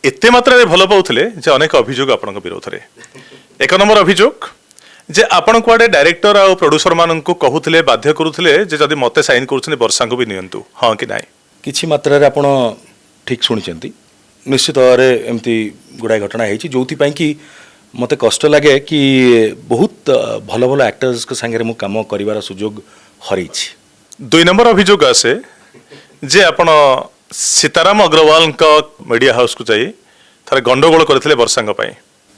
ଏତେ ମାତ୍ରାରେ ଭଲ ପାଉଥିଲେ ଯେ ଅନେକ ଅଭିଯୋଗ ଆପଣଙ୍କ ବିରୋଧରେ। ଏକ ନମ୍ବର ଅଭିଯୋଗ ଯେ ଆପଣ କୁଆଡ଼େ ଡାଇରେକ୍ଟର ଆଉ ପ୍ରଡ୍ୟୁସର ମାନଙ୍କୁ କହୁଥିଲେ, ବାଧ୍ୟ କରୁଥିଲେ ଯେ ଯଦି ମୋତେ ସାଇନ୍ କରୁଛନ୍ତି, ବର୍ଷାଙ୍କୁ ବି ନିଅନ୍ତୁ। ହଁ କି ନାହିଁ? କିଛି ମାତ୍ରାରେ ଆପଣ ଠିକ୍ ଶୁଣିଛନ୍ତି। ନିଶ୍ଚିତ ଭାବରେ ଏମିତି ଗୁଡ଼ାଏ ଘଟଣା ହେଇଛି, ଯେଉଁଥିପାଇଁ କି ମୋତେ କଷ୍ଟ ଲାଗେ କି ବହୁତ ଭଲ ଭଲ ଆକ୍ଟର୍ସଙ୍କ ସାଙ୍ଗରେ ମୁଁ କାମ କରିବାର ସୁଯୋଗ ହରେଇଛି। ଦୁଇ ନମ୍ବର ଅଭିଯୋଗ ଆସେ ଯେ ଆପଣ ସୀତାରାମ ଅଗ୍ରୱାଲଙ୍କ ମିଡ଼ିଆ ହାଉସକୁ ଯାଇ ଥରେ ଗଣ୍ଡଗୋଳ କରିଥିଲେ ବର୍ଷାଙ୍କ ପାଇଁ।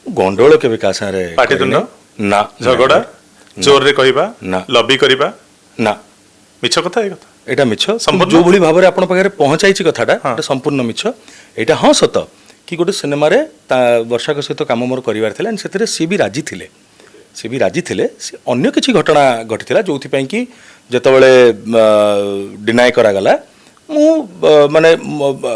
ଗଣ୍ଡଗୋଳ କେବେ କାହା ସାଙ୍ଗରେ ପାଟିତୁଣ୍ଡ? କରିନି। ନା। ଝଗଡ଼ା, ଜୋରରେ କହିବା, ନା। ଲବି କରିବା? ନା। ମିଛ କଥା ଏ କଥା? ଏଇଟା ମିଛ। ସମ୍ପୂର୍ଣ୍ଣ? ଯୋଉଭଳି ଭାବରେ ଆପଣ ପାଖରେ ପହଞ୍ଚାଇଛି କଥାଟା, ଏଇଟା ସମ୍ପୂର୍ଣ୍ଣ ମିଛ। ଏଇଟା ହଁ ସତ କି ଗୋଟେ ସିନେମାରେ ତା ବର୍ଷାଙ୍କ ସହିତ କାମ ମୋର କରିବାର ଥିଲା and ସେଥିରେ ସିଏ ବି ରାଜି ଥିଲେ। ସିଏ ବି ରାଜି ଥିଲେ। ସେ ଅନ୍ୟ କିଛି ଘଟଣା ଘଟିଥିଲା, ଯୋଉଥିପାଇଁ କି ଯେତେବେଳେ ଡିନାଏ କରାଗଲା, ମୁଁ ମାନେ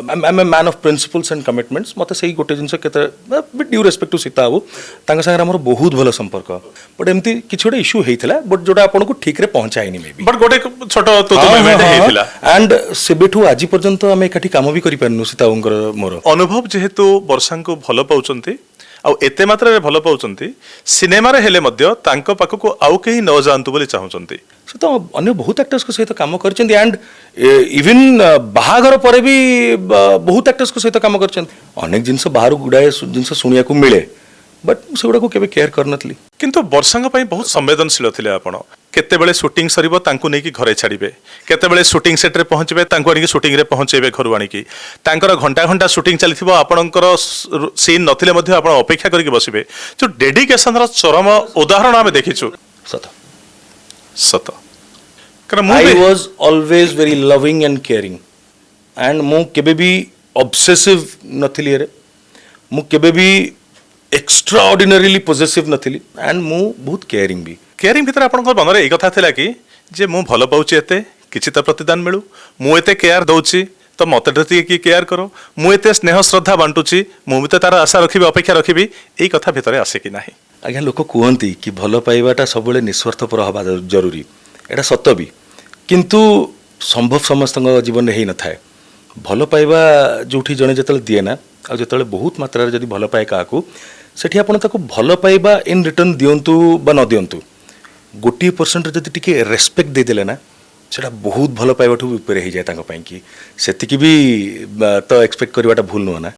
I'm a man of principles and commitments. ମୋତେ ସେଇ ଗୋଟେ ଜିନିଷ କେତେ, with due respect to Sita babu, ତାଙ୍କ ସାଙ୍ଗରେ ଆମର ବହୁତ ଭଲ ସମ୍ପର୍କ, ବଟ୍ ଏମିତି କିଛି ଗୋଟେ ଇସ୍ୟୁ ହେଇଥିଲା, ବଟ୍ ଯୋଉଟା ଆପଣଙ୍କୁ ଠିକରେ ପହଞ୍ଚାଇନି ମେ ବି। ବଟ୍ ଗୋଟେ ଛୋଟ ତୁ ତୁ ହେଇଥିଲା। ଆଣ୍ଡ ସେବେଠୁ ଆଜି ପର୍ଯ୍ୟନ୍ତ ଆମେ ଏକାଠି କାମ ବି କରିପାରିନୁ, ସୀତାବାବୁଙ୍କର ମୋର। ଅନୁଭବ ଯେହେତୁ ବର୍ଷାଙ୍କୁ ଭଲ ପାଉଛନ୍ତି ଆଉ ଏତେ ମାତ୍ରାରେ ଭଲ ପାଉଛନ୍ତି, ସିନେମାରେ ହେଲେ ମଧ୍ୟ ତାଙ୍କ ପାଖକୁ ଆଉ କେହି ନ ଯାଆନ୍ତୁ ବୋଲି ଚାହୁଁଛନ୍ତି। ସେ ତ ଅନ୍ୟ ବହୁତ ଆକ୍ଟର୍ସଙ୍କ ସହିତ କାମ କରିଛନ୍ତି ଆଣ୍ଡ ଇଭିନ୍ ବାହାଘର ପରେ ବି ବହୁତ ଆକ୍ଟର୍ସଙ୍କ ସହିତ କାମ କରିଛନ୍ତି। ଅନେକ ଜିନିଷ ବାହାରୁ ଗୁଡ଼ାଏ ଜିନିଷ ଶୁଣିବାକୁ ମିଳେ, ବଟ୍ ମୁଁ ସେଗୁଡ଼ାକୁ କେବେ କେୟାର କରିନଥିଲି। କିନ୍ତୁ ବର୍ଷାଙ୍କ ପାଇଁ ବହୁତ ସମ୍ବେଦନଶୀଳ ଥିଲେ ଆପଣ। କେତେବେଳେ ସୁଟିଂ ସରିବ, ତାଙ୍କୁ ନେଇକି ଘରେ ଛାଡ଼ିବେ, କେତେବେଳେ ସୁଟିଂ ସେଟ୍ରେ ପହଞ୍ଚିବେ, ତାଙ୍କୁ ଆଣିକି ସୁଟିଂରେ ପହଞ୍ଚେଇବେ ଘରୁ ଆଣିକି। ତାଙ୍କର ଘଣ୍ଟା ଘଣ୍ଟା ସୁଟିଂ ଚାଲିଥିବ, ଆପଣଙ୍କର ସିନ୍ ନଥିଲେ ମଧ୍ୟ ଆପଣ ଅପେକ୍ଷା କରିକି ବସିବେ। ଯୋଉ ଡେଡିକେସନର ଚରମ ଉଦାହରଣ ଆମେ ଦେଖିଛୁ। ସତ। ସତ, କାରଣ ମୁଁ I B was always very loving and caring and ମୁଁ କେବେ ବି ଅବସେସିଭ୍ ନଥିଲି ଏରେ। ମୁଁ କେବେ ବି ଏକ୍ସଟ୍ରା ଅର୍ଡିନାରିଲି ପୋଜେସିଭ୍ ନଥିଲି ଆଣ୍ଡ ମୁଁ ବହୁତ କେୟାରିଂ ବି। କେୟାରିଂ ଭିତରେ ଆପଣଙ୍କ ମନରେ ଏଇ କଥା ଥିଲା କି ଯେ ମୁଁ ଭଲ ପାଉଛି ଏତେ, କିଛି ତ ପ୍ରତିଦାନ ମିଳୁ? ମୁଁ ଏତେ କେୟାର ଦଉଛି ତ ମତେ ତ ଟିକେ କିଏ କେୟାର କର। ମୁଁ ଏତେ ସ୍ନେହ ଶ୍ରଦ୍ଧା ବାଣ୍ଟୁଛି, ମୁଁ ବି ତ ତାର ଆଶା ରଖିବି, ଅପେକ୍ଷା ରଖିବି। ଏଇ କଥା ଭିତରେ ଆସେ କି ନାହିଁ? ଆଜ୍ଞା, ଲୋକ କୁହନ୍ତି କି ଭଲ ପାଇବାଟା ସବୁବେଳେ ନିସ୍ୱାର୍ଥପର ହେବା ଜରୁରୀ। ଏଇଟା ସତ ବି, କିନ୍ତୁ ସମ୍ଭବ ସମସ୍ତଙ୍କ ଜୀବନରେ ହେଇନଥାଏ। ଭଲ ପାଇବା ଯେଉଁଠି ଜଣେ ଯେତେବେଳେ ଦିଏ ନା, ଆଉ ଯେତେବେଳେ ବହୁତ ମାତ୍ରାରେ ଯଦି ଭଲ ପାଏ କାହାକୁ, ସେଠି ଆପଣ ତାକୁ ଭଲ ପାଇବା ଇନ୍ ରିଟର୍ନ ଦିଅନ୍ତୁ ବା ନ ଦିଅନ୍ତୁ, 1% ଯଦି ଟିକେ ରେସ୍ପେକ୍ଟ ଦେଇଦେଲେ ନା, ସେଟା ବହୁତ ଭଲ ପାଇବାଠୁ ବି ଉପରେ ହେଇଯାଏ ତାଙ୍କ ପାଇଁ କି। ସେତିକି ବି ତ ଏକ୍ସପେକ୍ଟ କରିବାଟା ଭୁଲ ନୁହଁ ନା?